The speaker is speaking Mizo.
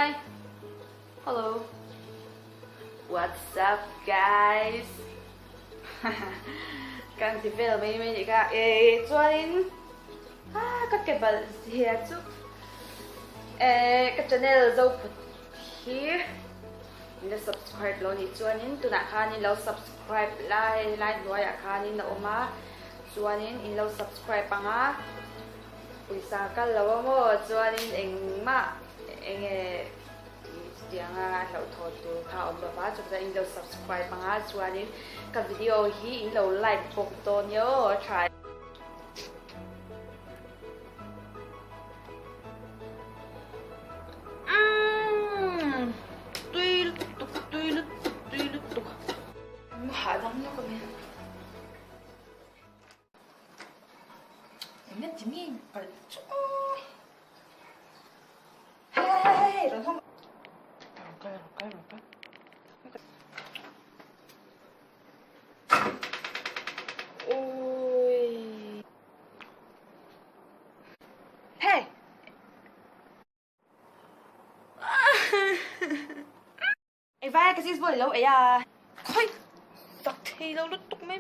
Hi Hello What's up guys Kan ti vel mai mai nih kha e chuanin ah ka ke balh zia chu e ka channel zo phut hi in la subscribe lo nih chuanin tunah khanin lo subscribe lai lai hnuaiah khanin a awm a chuanin in lo subscribe ang a pawisa kal lo a maw chuanin engmah enge chutianga hlauhthawn tur kha a awm lo va chuvang in lo subscribe ang a chuanin ka video hi in lo like bawk dawn nia aw a tha Umm tui lutuk tui lutuk tui lutuk hahdam lawk a ni. Eng ti nge palh chu aw Hei hei hei hei rawn hawng Rawn kal rawn kal rawn kal Ui Hey Engvai ka cheese ball i lo ei a. Khawi tak thei lo lutuk mai.